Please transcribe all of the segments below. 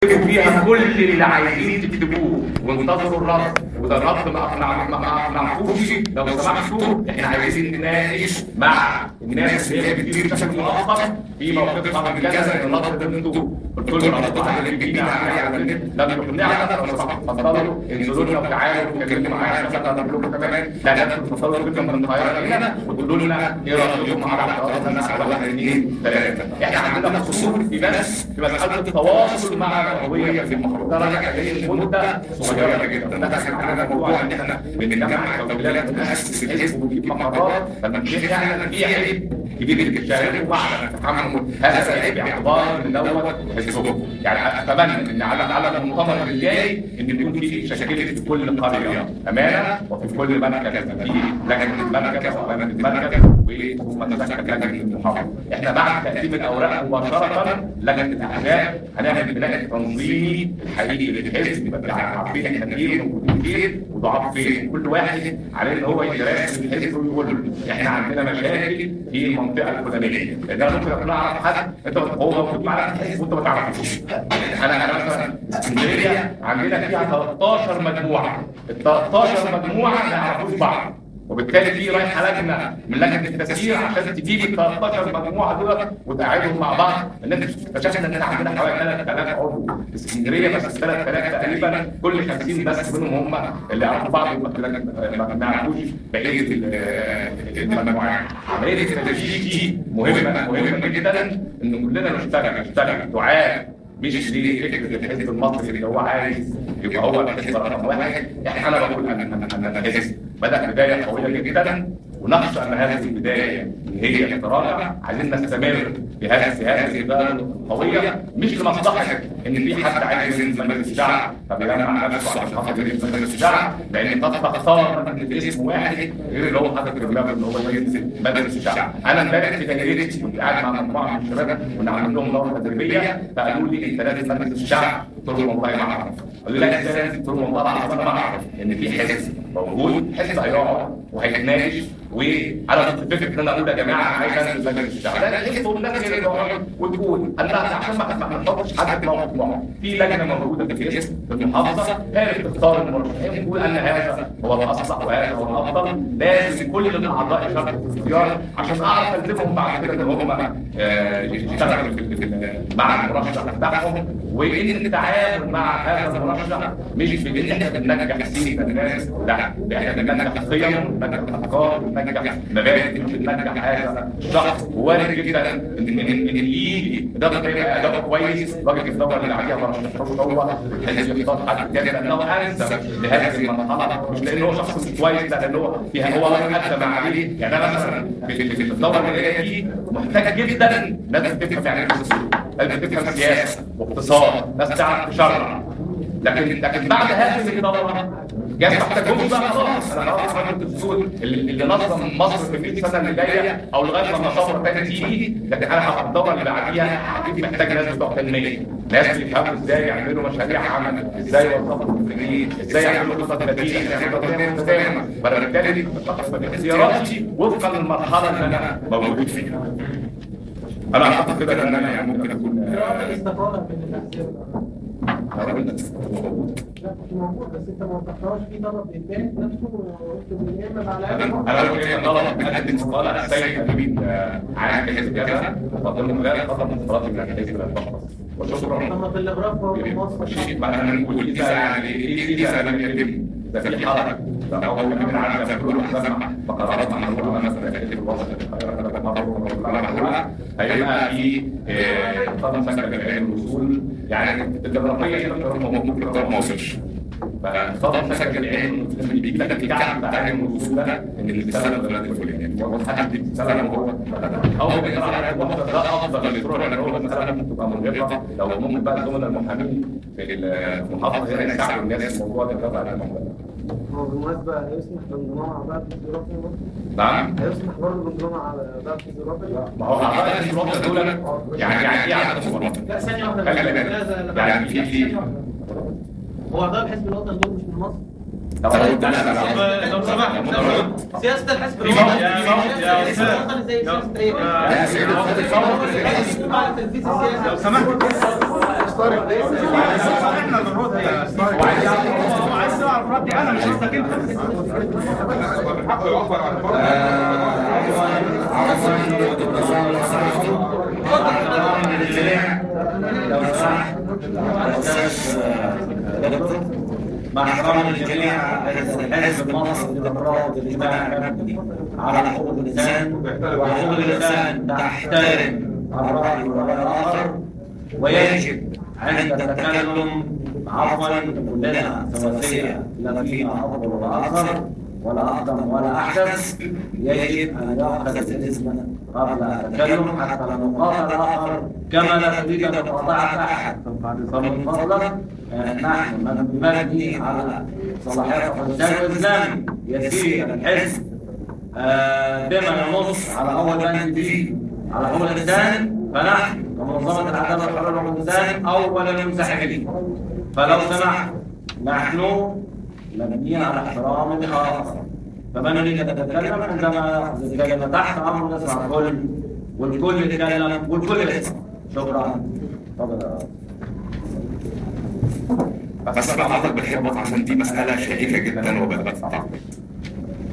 اكتبوا فيها كل اللي عايزين تكتبوه وانتظروا الرد، وده الرد ما اقنعكوش لو سمحتوا. احنا عايزين نتناقش مع الناس اللي هي بتدير بشكل مؤقت في موقفها من كذا، ان الرد ده انتوا قلتوا لنا ردوا على اللي بيجينا على النت لم يقنعنا، لو سمحتوا اتفضلوا انزلوا لنا وتعالوا واتكلموا معانا عشان نعمل لكم كمان. لا انتوا اتفضلوا جدا من القاهرة هنا وتقولوا لنا ايه رايكم على اعتراضنا مثلا على 1 2 3. احنا عندنا قصور في بس في مسالة التواصل مع العضوية في المحافظة، ده راجع لمدة صغيرة جدا. دخل علينا موضوع ان احنا بنجمع توكيلات ونأسس الحزب ونجيب مقرات، فلما في عيب كبير جدا. شاركوا معنا في تحمل هذا العيب باعتبار ان دوت حزبكم. يعني اتمنى ان على المؤتمر الجاي ان يكون في شكلت في كل قرية امانه وفي كل مركز في لجنة المركز وامانه المركز وثم تشكل لجنة المحافظة. احنا بعد تقديم الاوراق مباشرة لجنة الاحزاب هنعمل بناء التنظيمي الحقيقي للحزب، يبقى عارفين احنا فين وموجودين فين وضعاف فين، كل واحد عليه ان هو يراسل الحزب ويقول احنا عندنا مشاكل في المنطقة الفلانية، لان انا ممكن اكون اعرف حد انت هو موجود معانا في الحزب وانت ما تعرفوش. انا مثلا اسكندرية عندنا فيها 13 مجموعة، ال 13 مجموعة ما يعرفوش بعض، وبالتالي في رايحة لجنة من لجنة التسيير عشان تجيب ال 13 مجموعة دول وتقعدهم مع بعض. الناس اكتشفنا ان احنا عندنا حوالي 3000 عضو في اسكندرية، بس 3000 تقريبا كل 50 بس منهم هم اللي يعرفوا بعض وما يعرفوش بقية المجموعات. عملية التدريج دي مهمة مهمة جدا، ان كلنا نشتغل دعاء مش لفكرة الحزب المصري اللي هو عايز يبقى هو الحزب رقم واحد. احنا انا بقول ان الحزب بدا بداية قوية جدا، ونخشى ان هذه البداية ان هي تتراجع. عايزين نستمر بهذه البداية القوية، مش لمصلحة ان في حد عايز ينزل مجلس الشعب فبيجمع نفسه عشان خاطر ينزل مجلس الشعب، لان قد تختار اسم واحد غير اللي هو حاطط في دماغه ان هو ينزل مجلس الشعب. انا امبارح في دايرتي كنت قاعد مع مجموعة من الشباب كنا عاملين لهم دوره تدريبية، فقالوا لي انت لازم مجلس الشعب، قلت لهم والله ما اعرف. قالوا لي لا ازاي؟ قلت لهم والله العظيم انا ما اعرف ان في حزب موجود، حزب هيقعد وهيتناقش، وانا ضد فكرة ان انا اقول يا جماعة عايز انزل مجلس الشعب، لا الحزب والناس اللي تقعد وتقول انا عشان ما نحطش حد في موقف معين. في لجنة موجودة في الاسم في المحافظة هي اللي بتختار المرشحين وتقول ان هذا هو الاصلح وهذا هو الافضل. لازم كل الاعضاء يشاركوا في الاختيار عشان اعرف الزمهم بعد كده ان هم يشتغلوا مع المرشح بتاعهم، وان التعامل مع هذا المرشح مش بان احنا بننجح سيره الناس، لا ده احنا بننجح قيم، بننجح افكار، بننجح مبادئ، بننجح هذا الشخص. وارد جدا ان يجي ده يبقى اداؤه كويس، راجل الدورة اللي بعديها ما رشحوش هو، الحزب يختار حد تاني لانه انسب لهذه المرحلة، مش لان هو شخص مش كويس، لا لان هو فيها هو قدم عليه. يعني انا مثلا في الدورة اللي جاية دي محتاج جدا ناس بتفهم يعني ايه، ناس بتفهم سياسة واقتصاد، ناس تعرف تشرع. لكن بعد هذه الدورة جاي محتاجهم بقى خلاص، انا خلاص عملت الدستور اللي نظم مصر في 100 سنة اللي جاية او لغاية لما ثورة ثانية تيجي. لكن انا هبقى الدورة اللي بعديها اكيد محتاج ناس بتوع تنمية، ناس يفهموا ازاي يعملوا مشاريع عمل، ازاي يوظفوا المديرين، ازاي يعملوا خطط بديله، يعملوا خطط مستدامة. فانا بالتالي اختياراتي وفقا للمرحلة اللي انا موجود فيها. انا اعتقد كده ان انا يعني ممكن اكون استقالة من الاحزاب. موجود. لا مش موجود، بس انت ما وضحتهاش. في طلب اتبان نفسه وقلت يا اما على انا قلت ايه طلب بنقدم استقالة السيد امين عام حزب كذا قدم له قدم استقالتي من الحزب لا وشكرا. طب ما في الاغراف مصر ما احنا نقول اذا لم يتم، اذا في حركة او كمان عندنا بيقولوا احزاب فقرات محرومة مثلا في الوسط هيبقى في طلب سكن الوصول، يعني الجغرافية دي ممكن ما وصلش. فطلب سكن العلم اللي بيجي لك الكعب بتاع علم الوصول ده ان اللي بيستلم بلد الفلاني هو حد بيستلم هو او بيطلع ده افضل للطرق، لان هو مثلا ممكن تبقى مرهقة. لو ممكن بقى الزملاء المحامين في المحافظة هنا يساعدوا الناس في الموضوع ده بقى الموضوع ده. هو بالمناسبة هيسمح بانضمام أعضاء الفيزيوثيرابي برضه؟ نعم؟ هيسمح برضه بانضمام أعضاء الفيزيوثيرابي؟ ما هو أعضاء الفيزيوثيرابي دول يعني إيه أعضاء الفيزيوثيرابي؟ لا ثانية واحدة. خلي بالك يعني في هو أعضاء الحزب الوطني دول مش من مصر؟ طب لو سمحت سياسة الحزب الوطني يا استاذ زي سياسة ايه؟ لو سمحت احنا اللي نرد يا استاذ. هو عايز يعرف ردي انا مش قصدك انت. لو سمحت استاذ دكتور، مع احترامي للجميع، الحزب المصري الديمقراطي الاجتماعي مبني على حقوق الانسان، وحقوق الانسان تحترم الراي والراي الاخر، ويجب عند التكلم عفوا كلنا سواسية، لا فينا افضل ولا اخر ولا اقدم ولا احدث. يجب ان يؤخذ الاذن قبل التكلم حتى لا نقاطع الاخر كما لا نريد ان نقاطع احد. فمن فضلك نحن نبني على صلاحيات الانسان الاسلامي يسير الحزب بما ينص على اول بند فيه على حقوق الانسان، فنحن كمنظمه العدالة والحرية والانسان اول المنسحبين. فلو سمحت نحن مبنيين على احترام الاخر، فمن يريد ان يتكلم عندما ياخذ الكلمة تحت امر نسمع الكل، والكل يتكلم والكل يسمع. شكرا. تفضل. بس انا حضرتك بتحبط عشان دي مسالة شائكة جدا وبالغت التعقيد.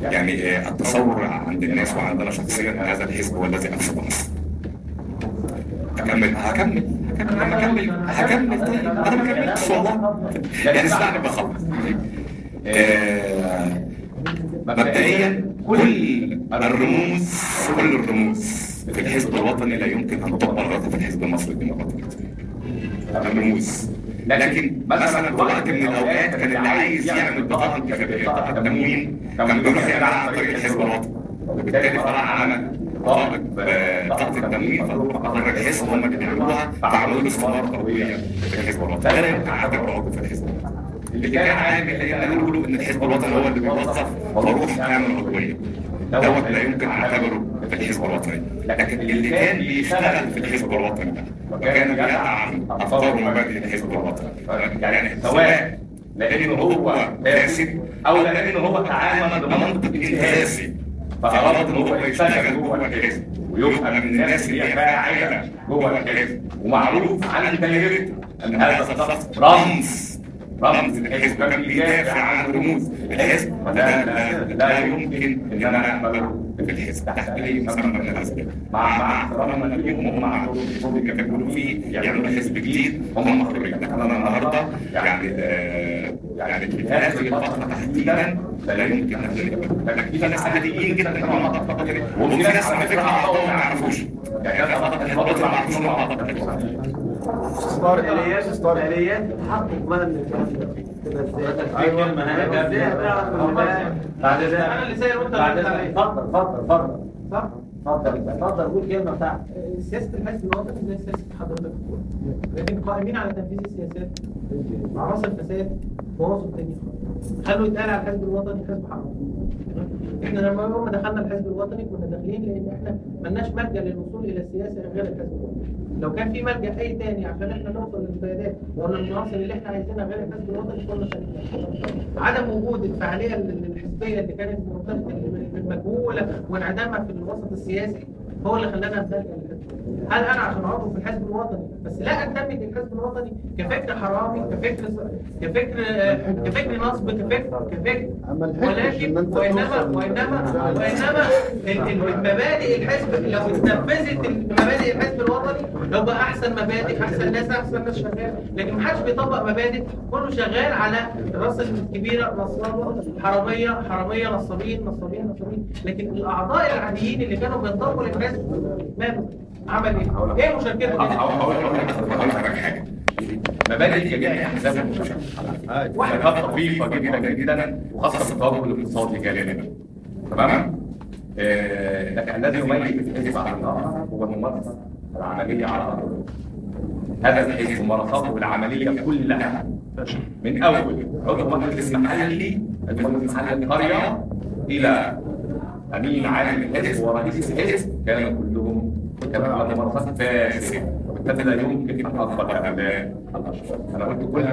يعني التصور عند الناس وعندنا شخصيا ان هذا الحزب هو الذي افسد مصر. هكمل هكمل هكمل هكمل. طيب انا ما كملتش والله، يعني اسمعني بخلص. مبدئيا كل الرموز في الحزب الوطني لا يمكن ان تقبل في الحزب المصري الديمقراطي. الرموز. لكن مثلا في وقت من الاوقات كان اللي عايز يعمل بطاقة انتخابية بطاقة تموين كان بيروح يعملها عن طريق الحزب الوطني، وبالتالي فراح عمل بطاقة التموين، فقرر الحزب هم اللي بيعملوها، فعملوا له استماره قوية في الحزب الوطني. ده لا يمكن اعتبره عضو في الحزب الوطني. اللي كان عامل اللي قالوا له ان الحزب الوطني هو اللي بيوظف فروح اعمل عضوية، دوت لا يمكن اعتبره في الحزب الوطني. لكن اللي كان بيشتغل في الحزب الوطني ده وكان بيدعم افكار ومبادئ الحزب الوطني، يعني سواء لانه هو فاسد او لانه هو تعامل بمنطق انتهازي فاراد ان هو يشتغل جوه الحزب ويبقى من الناس اللي هي فاعله جوه الحزب ومعروف عن دايرته ان هذا الشخص رمز الحزب، كان بيدافع عن رموز الحزب، لا يمكن ان انا اقبله في الحزب تحت اي مسمى من الاسباب. مع احترامنا ليهم وهم عندهم المفروض يكملوا فيه يعملوا حزب جديد، هم حرين. لكن انا النهارده يعني في هذه الفترة تحديدا لا يمكن ان نقبله. لكن في ناس عاديين جدا كانوا اعضاء في الفترة، وفي ناس على فكرة اعضاء ما يعرفوش، يعني ناس اعضاء في الفترة ما يعرفوش هم اعضاء في الفترة. آليات تحقق مدى من الكلام ده تبقى ازاي؟ ايوه بعد اذنك انا اللي ساير وانت اللي عليا. اتفضل اتفضل اتفضل. صح؟ اتفضل اتفضل قول كلمة بتاعتك. سياسة الحزب الوطني زي سياسة حضرتك، لكن قائمين على تنفيذ السياسات عناصر الفساد بوظوا الدنيا، خلوا يتقال على الحزب الوطني حزب حرام. احنا لما يوم ما دخلنا الحزب الوطني كنا داخلين لان احنا ملناش ملجأ للوصول الى السياسة غير الحزب الوطني. لو كان في ملجأ اي تاني عشان احنا نوصل للقيادات ولا المناصب اللي احنا عايزينها غير الحزب الوطني كنا خلينا. عدم وجود الفعالية الحزبية اللي كانت مجهولة وانعدامها في الوسط السياسي هو اللي خلانا نلجأ للحزب. هل انا عشان عضو في الحزب الوطني بس لا انتمي للحزب الوطني كفكر حرامي، كفكر كفكر كفكر نصب، كفكر ولكن وانما وانما وانما المبادئ الحزب لو اتنفذت مبادئ الحزب الوطني لو بقى احسن مبادئ، احسن ناس، احسن ناس شغالة. لكن ما حدش بيطبق مبادئ، كله شغال على الراس الكبيرة، نصابه، حرامية، حرامية، نصابين نصابين نصابين. لكن الاعضاء العاديين اللي كانوا بينضموا للحزب ماله؟ عمل ايه؟ ايه مشاركته كده؟ هقول لك حاجة. مبادئ جميع الاحزاب المشاركة وحاجات طفيفة جدا جدا، وخاصة في التوجه الاقتصادي غالبا. تمام؟ لكن الذي يميز الحزب عن الاخر هو الممارسة العملية على ارض الواقع. هذا الحزب ممارساته العملية كلها من اول عضو مجلس محلي، المجلس المحلي القرية، الى امين عام الحزب ورئيس الحزب، كانوا كلهم كانت ممارسات فاسدة. وبالتالي لا يمكن ان اقبل هؤلاء الاشخاص. انا قلت كل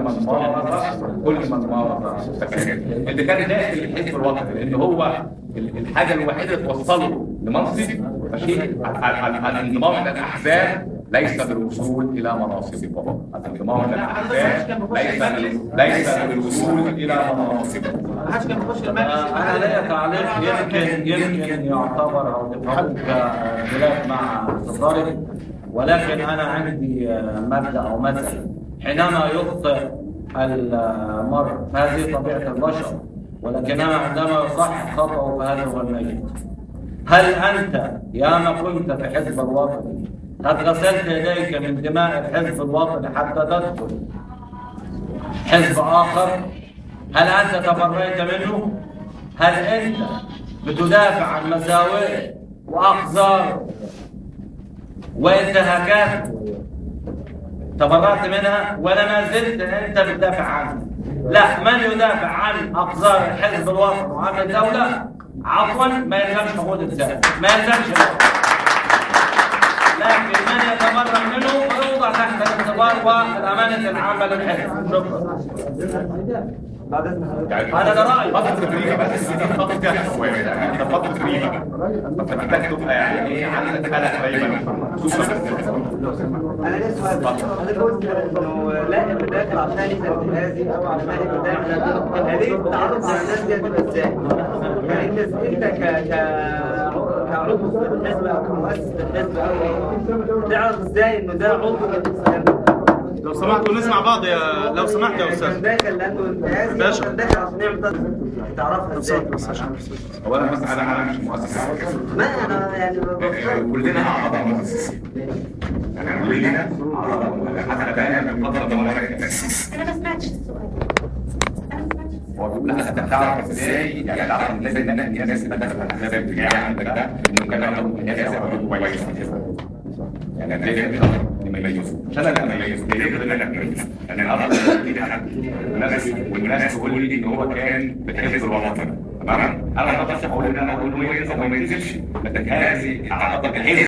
من مارس فساد اللي كان داخل الحزب الوطني، لان هو الحاجة الوحيدة اللي توصله لمنصب ماشي. الانضمام الى الاحزاب ليس بالوصول الى مناصب، الانضمام الى الاحزاب ليس بالوصول الى مناصب. انا لي تعليق يمكن يعتبر او تفهمه كخلاف مع الطارق، ولكن انا عندي مبدا او مثل: حينما يخطئ المرء فهذه طبيعة البشر، ولكنما عندما يصحح خطأه فهذا هو المجد. هل انت يا ما كنت في حزب الوطني قد غسلت يديك من دماء الحزب الوطني حتى تدخل حزب آخر؟ هل أنت تبريت منه؟ هل أنت بتدافع عن مساوئه وأقذاره وانتهاكاته؟ تبرأت منها ولا ما زلت أنت بتدافع عنه؟ لا، من يدافع عن أقذار الحزب الوطني وعن الدولة عفوا ما يلزمش حقوق الإنسان، ما يلزمش. لكن من يتبرأ منه فيوضع تحت الاختبار والأمانة العامة للحزب. شكرا. هذا ده رأيي. فترة ريبة بس، دي فترة شوية، دي فترة ريبة، فأنت محتاج تبقى يعني إيه عندك قلق دايما. أنا ليا سؤال، حضرتك قلت إنه لا اللي داخل عشان يبقى انتهازي أو عشان يبقى داخل، ليه التعرف على الناس دي هتبقى إزاي؟ يعني أنت كعضو في الحزب أو كمؤسس للحزب أو تعرف إزاي إنه ده عضو في الحزب؟ لو سمحتوا نسمع بعض يا لو سمحت يا استاذ. كان داخل لانه انتهازي، كان داخل عشان يعمل تعرفها ازاي؟ هو انا بس انا مش مؤسس، ما انا يعني كلنا اعضاء مؤسسين، يعني كلنا حتى بقى من فترة ورقة التاسيس. انا ما سمعتش السؤال. هو بيقول لك تعرف ازاي، يعني تعرف لازم ننقي الناس اللي داخله الاحزاب اللي عندك ده انه كان عندهم انتهازي او كويس في الحزب. يعني انا لازم نميزه، مش انا اللي اميزه، يقدر ان انا اميزه. يعني انا اقدر حد والناس تقول لي ان هو كان في الحزب الوطني، تمام؟ انا ما اقدرش اقول ان انا اقول له ينزل او ما ينزلش، لكن هذه اعتقد الحزب